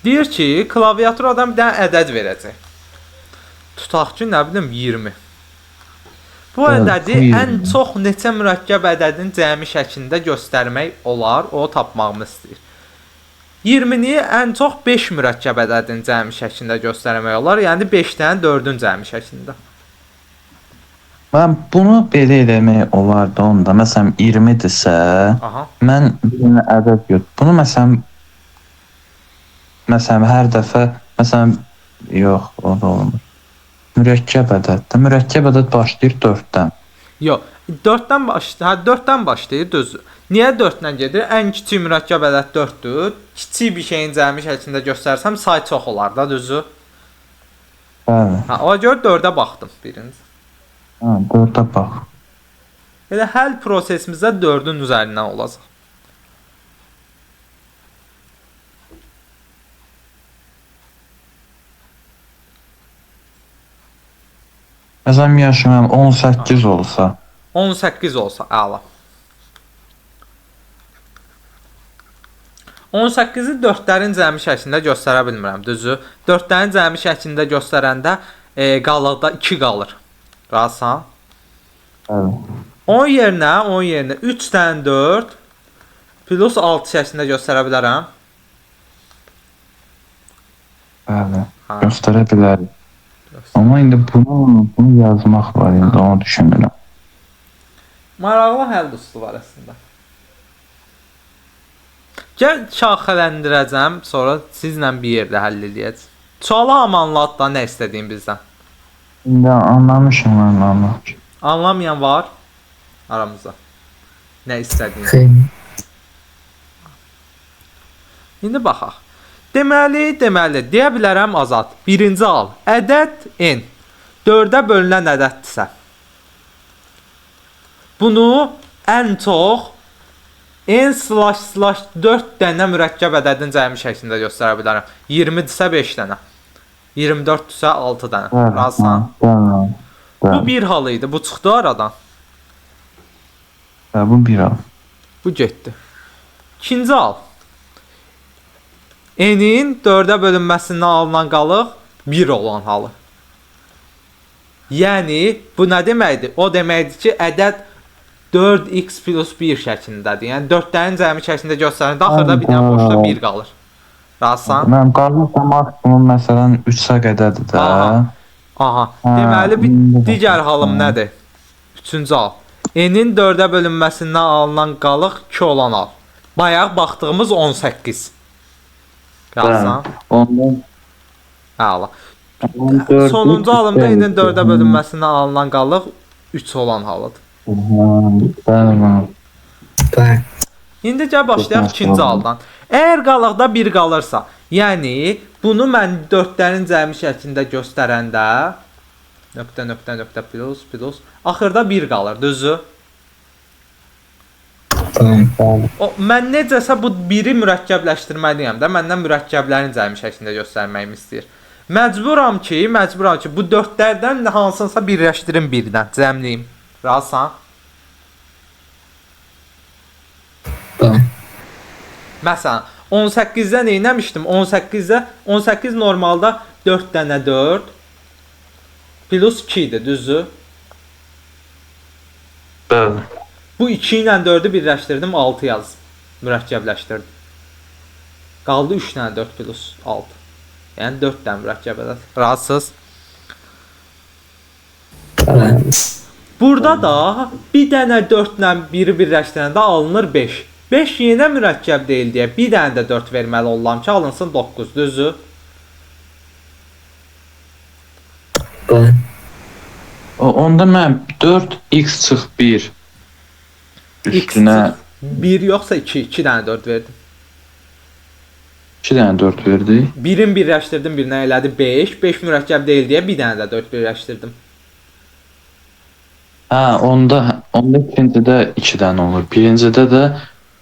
Deyir ki, klaviaturadan bir dənə ədəd verəcək. Tutaq ki, nə bilim 20. Bu Evet, ədədi bu 20. ən çox neçə mürəkkəb ədədin cəmi şəklində göstərmək olar, o tapmağımı istəyir. 20-ni ən çox 5 mürəkkəb ədədin cəmi şəklində göstərmək olar, yəni 5 dənə 4-ün cəmi şəklində. Mən bunu belə eləmək olardı onda. Məsələn 20-dirsə, Aha. mən bir dənə ədəd yox. Bunu məsələn hər dəfə məsələn yox, o da olmur. Mürəkkəb ədəddir. Mürəkkəb ədəd başlayır 4-dən. Yox, 4-dən başlayır. Hə, 4-dən başlayır, düzdür. Niyə 4-dən gedir? Ən kiçik mürəkkəb ədəd 4-dür. Kiçik bir şeyin cəmi şəklində göstərsəm say çox olar da, düzdür? Bəli. Hə, ona görə 4-ə baxdım birinci. Hə, 4-ə bax. Elə həll prosesimizdə 4-ün üzərindən olacaq. Məsələn, yaşım 18 olsa, 18 olsa əla. 18-i 4-lərin cəmi şəklində göstərə bilmirəm, düzü? 4-lərin cəmi şəklində göstərəndə qalıqda 2 qalır. Razısan? Bəli. Onun yerinə 3 dənə 4 plus 6 şəklində göstərə bilərəm. Bəli. Hə. Göstərə bilərik. Amma indi bunu yazmaq var indi onu düşünürəm. Maraqlı həll üsulu var əslində. Gəl şaxələndirəcəm, sonra sizlə bir yerdə həll eləyəcəm. Sualı hamı anladı da nə istədiyim bizdən. İndi anlamışam, anlamışam. Anlamayan var aramızda. Nə istədiyini. Xeyr. İndi baxaq. Deməli, deyə bilərəm Azad. Birinci hal, ədəd n 4-ə bölünən ədəddirsə. Bunu ən çox n//4 dənə mürəkkəb ədədin cəmi şəklində göstərə bilərəm. 20-dirsə 5 dənə. 24-dürsə 6 dənə. Razısan? Bəli. Bu bir hal idi. Bu çıxdı aradan. Bəli, bu bir hal. Bu getdi. İkinci hal. N-in 4-ə bölünməsindən alınan qalıq 1 olan halı. Yəni, bu nə deməkdir? O deməkdir ki, ədəd 4x plus 1 şəklindədir. Yəni, 4-lərin cəmi şəklində göstərəndə axırda bir dənə boşda 1 qalır. Razısan? Mənim qalıq da maksimum məsələn 3-ə qədərdir də. Aha. Aha. Hə, Deməli, bir digər halım hə. nədir? Üçüncü hal. N-in 4-ə bölünməsindən alınan qalıq 2 olan hal. Bayaq baxdığımız 18. Razısan? Ondan Əla. 4 Sonuncu halımda N-in 4-ə bölünməsindən alınan qalıq 3 olan halıdır. Bəli. Bəli. İndi gəl başlayaq ikinci haldan. Əgər qalıqda 1 qalırsa, yəni bunu mən 4-lərin cəmi şəklində göstərəndə nöqtə nöqtə nöqtə plus plus axırda 1 qalır, düzdür? Bəli. O mən necəsə bu 1-i mürəkkəbləşdirməliyəm də, məndən mürəkkəblərin cəmi şəklində göstərməyimi istəyir. Məcburam ki, bu 4-lərdən hansınsa birləşdirim birdən, cəmləyim. Razısan? Bəli. Məsələn, 18-də nə etmişdim? 18-də 18 normalda 4 dənə 4 plus 2 idi, düzdür? Bəli. Bu 2 ilə 4-ü birləşdirdim, 6 yazdım. Mürəkkəbləşdirdim. Qaldı 3 dənə 4 plus 6. Yəni 4 dənə mürəkkəb ədəd. Razısınız? Bəli. Burada da bir dənə 4 ilə 1-i birləşdirəndə alınır 5. 5 yenə mürəkkəb deyil deyə bir dənə də 4 verməli oluram ki, alınsın 9, düzdür? Bəli. Onda mən 4x çıx 1 üstünə X 1 yoxsa 2, 2 dənə 4 verdim. 2 dənə 4 verdik. Birin birləşdirdim, birinə elədi 5. 5 mürəkkəb deyil deyə bir dənə də 4 birləşdirdim. Hə, onda ikincidə 2 dənə olur. Birincidə də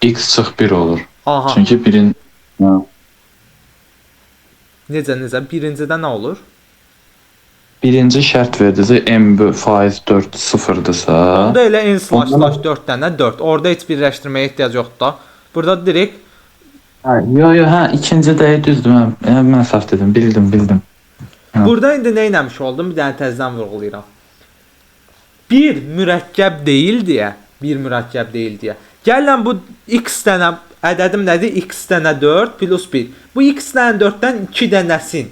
x çıx 1 olur. Aha. Çünki birin hə, Necə? Birincidə nə olur? birinci şərt verdizə m faiz 4 sıfırdırsa, Onda elə n slash slash 4 dənə 4. Orada heç birləşdirməyə ehtiyac yoxdur da. Burada direkt Yo, yo, hə, ikinci dəyi düzdür. Mən səhv dedim. Bildim, bildim. Hə. Burada indi nə etmiş oldum? Bir dənə təzədən vurğulayıram. Bir mürəkkəb deyil deyə, bir mürəkkəb deyil deyə. Gəlin bu x dənə ədədim nədir? X dənə 4 plus 1. Bu x dənə 4-dən 2 dənəsin.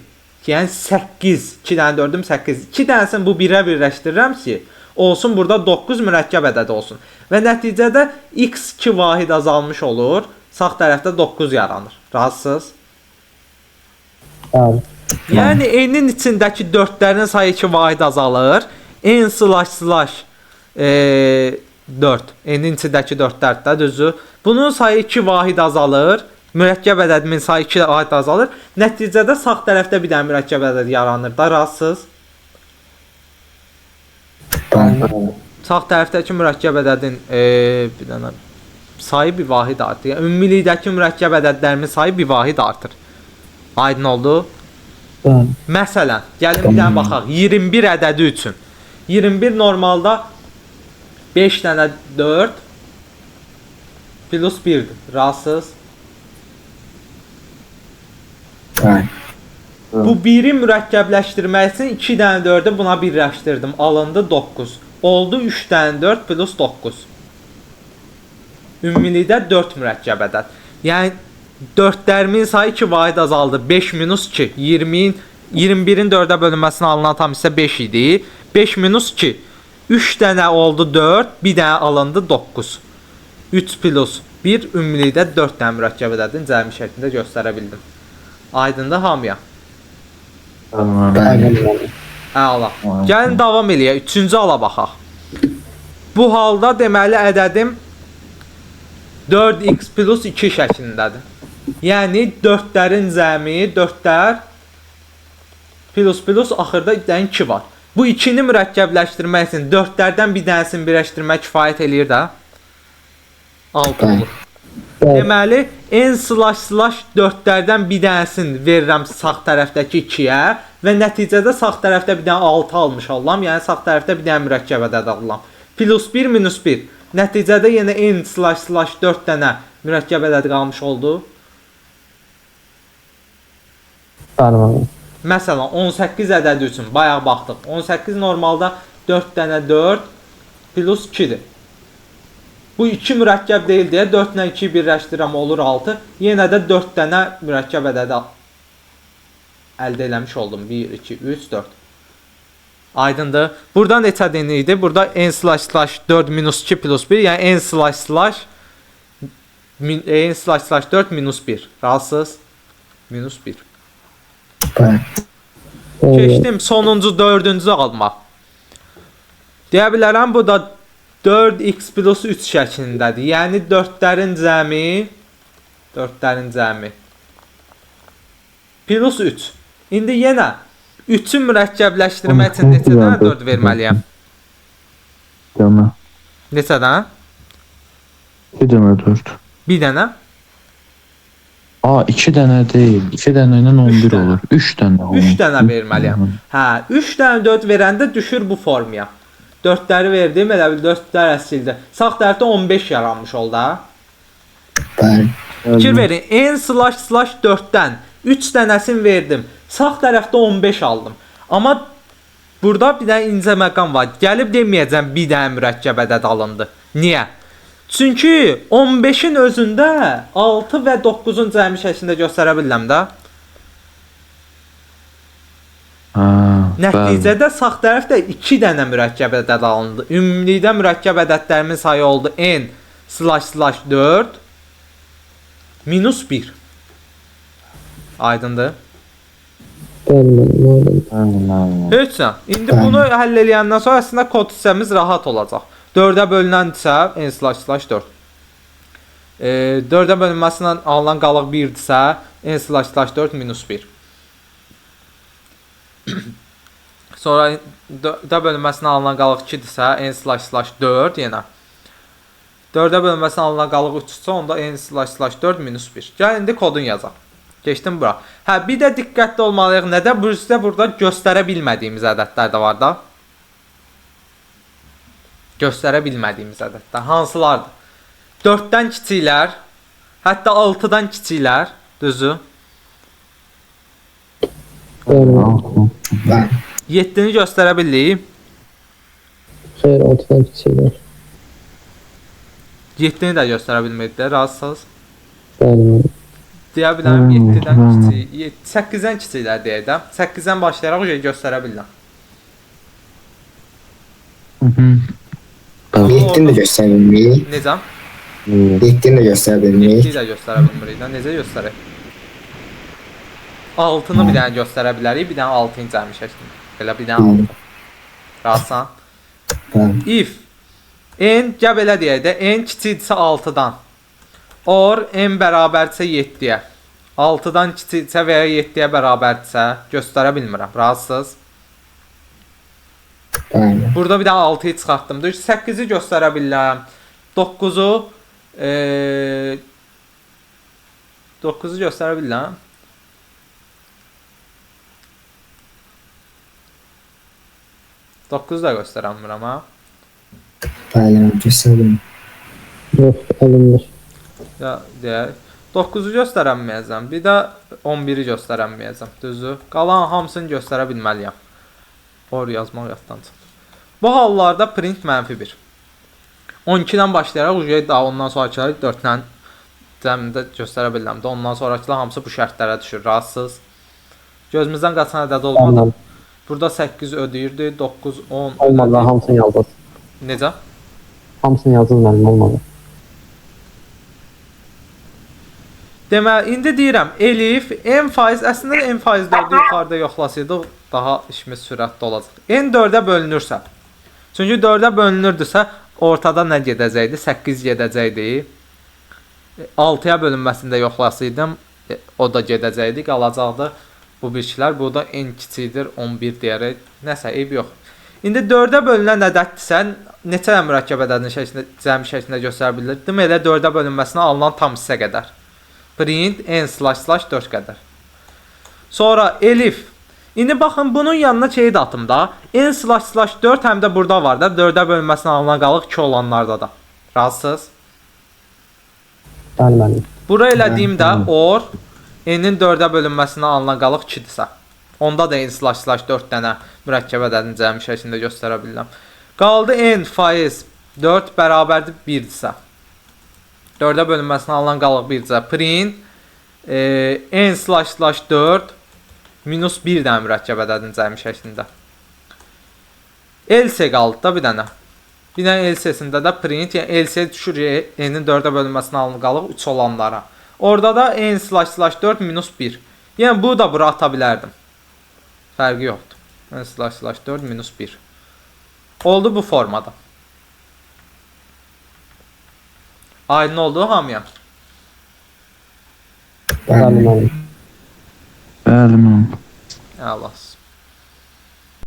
Yəni 8, 2 dənə 4-üm 8. 2 dənəsini bu 1-ə birləşdirirəm ki, olsun burada 9 mürəkkəb ədəd olsun. Və nəticədə x 2 vahid azalmış olur. Sağ tərəfdə 9 yaranır. Razısınız? Bəli. Yəni n-in içindəki 4-lərin sayı 2 vahid azalır. N slash slash 4. N-in içindəki 4-lər də düzdür. Bunun sayı 2 vahid azalır. Mürəkkəb ədədimin sayı 2 vahid azalır. Nəticədə sağ tərəfdə bir dənə mürəkkəb ədəd yaranır da. Razısınız? Bəli. Sağ tərəfdəki mürəkkəb ədədin bir dənə sayı bir vahid artır. Yəni ümumilikdəki mürəkkəb ədədlərimin sayı bir vahid artır. Aydın oldu? Bəli. Məsələn, gəlin bir dənə baxaq. 21 ədədi üçün. 21 normalda 5 dənə 4 plus 1-dir. Razısınız? Bəli. Bu 1-i mürəkkəbləşdirmək üçün 2 dənə 4-ü buna birləşdirdim. Alındı 9. Oldu 3 dənə 4 plus 9. Ümumilikdə 4 mürəkkəb ədəd. Yəni 4-lərimin sayı 2 vahid azaldı. 5 minus 2. 21-in 4-ə bölünməsinə alınan tam hissə 5 idi. 5 minus 2. 3 dənə oldu 4, bir dənə alındı 9. 3 plus 1 ümumilikdə 4 dənə mürəkkəb ədədin cəmi şəklində göstərə bildim. Aydındır hamıya? Bəli. Bəli. Əla. Gəlin davam eləyək. Üçüncü hala baxaq. Bu halda deməli ədədim 4x plus 2 şəklindədir. Yəni 4-lərin cəmi 4-lər plus plus axırda bir dənə 2 var. Bu 2-ni mürəkkəbləşdirmək üçün 4-lərdən bir dənəsini birləşdirmək kifayət eləyir də. 6 olur. Deməli n slash slash 4-lərdən bir dənəsini verirəm sağ tərəfdəki 2-yə və nəticədə sağ tərəfdə bir dənə 6 almış oluram. Yəni sağ tərəfdə bir dənə mürəkkəb ədəd alıram. Plus 1 minus 1. Nəticədə yenə n slash slash 4 dənə mürəkkəb ədəd qalmış oldu. Bəli. Məsələn 18 ədədi üçün bayaq baxdıq. 18 normalda 4 dənə 4 plus 2-dir. Bu 2 mürəkkəb deyil deyə 4 ilə 2-yi birləşdirirəm olur 6. Yenə də 4 dənə mürəkkəb ədədi əldə eləmiş oldum. 1, 2, 3, 4. Aydındır. Burada neçə dənə idi? Burada n slash slash 4 minus 2 plus 1. Yəni n slash slash n slash slash 4 minus 1. Razısınız? Minus 1. Bəli. Keçdim sonuncu dördüncü alma. Deyə bilərəm bu da 4x plus 3 şəklindədir. Yəni 4-lərin cəmi 4-lərin cəmi plus 3. İndi yenə 3-ü mürəkkəbləşdirmək üçün neçə dənə 4 verməliyəm? Dənə. Neçə dənə? 2 dənə 4. Bir dənə. A, 2 dənə deyil. 2 dənə ilə 11 dənə. olur. 3 dənə olur. 3 dənə verməliyəm. Hə, 3 dənə 4 verəndə düşür bu formaya. 4-ləri verdim, elə bil 4-lər əsildi. Sağ tərəfdə 15 yaranmış oldu ha. Bəli. Fikir verin, n slash slash 4-dən 3 dənəsini verdim. Sağ tərəfdə 15 aldım. Amma burada bir dənə incə məqam var. Gəlib deməyəcəm bir dənə mürəkkəb ədəd alındı. Niyə? Çünki 15-in özündə 6 və 9-un cəmi şəklində göstərə bilirəm də. Hə. Nəticədə sağ tərəfdə 2 dənə mürəkkəb ədəd alındı. Ümumilikdə mürəkkəb ədədlərimin sayı oldu n slash slash 4 minus 1. Aydındır? Bəli, bəli. Heç nə. İndi bunu həll eləyəndən sonra əslində kod hissəmiz rahat olacaq. 4-ə bölünəndirsə n slash slash 4. 4-ə bölünməsindən alınan qalıq 1-dirsə n slash slash 4 minus 1. Sonra 4-ə bölünməsindən alınan qalıq 2-dirsə n slash slash 4 yenə. 4-ə bölünməsindən alınan qalıq 3-dürsə onda n slash slash 4 minus 1. Gəl indi kodunu yazaq. Keçdim bura. Hə, bir də diqqətli olmalıyıq. Nədə? Bizdə burada göstərə bilmədiyimiz ədədlər də var da. Göstərə bilmədiyimiz ədədlər. Hansılardır? 4-dən kiçiklər, Hətta 6-dan kiçiklər, düzü? Bəli müəllim. Bəli. 7-ni göstərə bildik. Xeyr, 6-dan kiçiklər. 7-ni də göstərə bilmədik də, razısınız? Bəli müəllim. Deyə bilərəm 7-dən kiçik, 8-dən kiçiklər deyək də. 8-dən başlayaraq o göstərə bilirəm. Bəli. 7-ni də göstərə bilmirik. Necə? 7-ni də göstərə bilmirik. 7-ni də göstərə bilmirik də. Necə göstərək? 6-nı bir dənə göstərə bilərik, bir dənə 6-nı cəmi şəklində. Belə bir dənə 6. Razısan? Bəli. If n, gəl belə deyək də, n kiçikdirsə 6-dan. Or n bərabərdirsə 7-yə. 6-dan kiçikdirsə və ya 7-yə bərabərdirsə göstərə bilmirəm. Razısınız? Bəli. Burada bir dənə 6-yı çıxartdım. Düz 8-i göstərə bilirəm. 9-u 9-u göstərə bilirəm. 9-u da göstərə bilmirəm ha. Bəli, mən göstərə bilmirəm. Yox, alınmır. Ya deyək. 9-u göstərə bilməyəcəm. Bir də 11-i göstərə bilməyəcəm. Düzdür? Qalan hamısını göstərə bilməliyəm. Or yazmaq yaddan çıxdı. Bu hallarda print -1. 12-dən başlayaraq uca daha ondan sonrakıları 4-lə cəmində göstərə bilirəm də. Ondan sonrakılar hamısı bu şərtlərə düşür. Razısınız? Gözümüzdən qaçan ədəd olmadı. Olmadı. Burada 8 ödəyirdi, 9, 10 Olmadı, ödədi. hamısını yazdınız. Necə? Hamısını yazdınız müəllim, olmadı. Deməli, indi deyirəm, elif n faiz, əslində n faiz 4-ü yuxarıda yoxlasaydıq, daha işimiz sürətli olacaq. N 4-ə bölünürsə, çünki 4-ə bölünürdüsə, ortada nə gedəcəkdi? 8 gedəcəkdi. 6-ya bölünməsində yoxlasaydım, o da gedəcəkdi, qalacaqdı bu biriklər. Burada n kiçikdir 11 deyərək, nəsə, eybi yox. İndi 4-ə bölünən ədəddirsə, neçə mürəkkəb ədədin şəklində, cəmi şəklində göstərə bilirdim? Elə 4-ə bölünməsinə alınan tam hissə qədər. Print n slash slash 4 qədər. Sonra elif. İndi baxın bunun yanına şeyi də atım da. N slash slash 4 həm də burada var da. 4-ə bölünməsinə alınan qalıq 2 olanlarda da. Razısınız? Bəli müəllim. Bura elədiyimdə or n-in 4-ə bölünməsinə alınan qalıq 2-dirsə. Onda da n slash slash 4 dənə mürəkkəb ədədin cəmi şəklində göstərə bilirəm. Qaldı n faiz 4 bərabərdir 1-dirsə. 4-ə bölünməsinə alınan qalıq 1-dirsə. Print n slash slash 4 minus 1 dənə mürəkkəb ədədin cəmi şəklində. Else qaldı da bir dənə. Bir dənə else-sində də print, yəni else düşür n-in 4-ə bölünməsinə alınan qalıq 3 olanlara. Orada da n slash slash 4 minus 1. Yəni bu da bura ata bilərdim. Fərqi yoxdur. N slash slash 4 minus 1. Oldu bu formada. Aydın oldu hamıya? Bəli Bəli. müəllim. Bəli müəllim. Əla.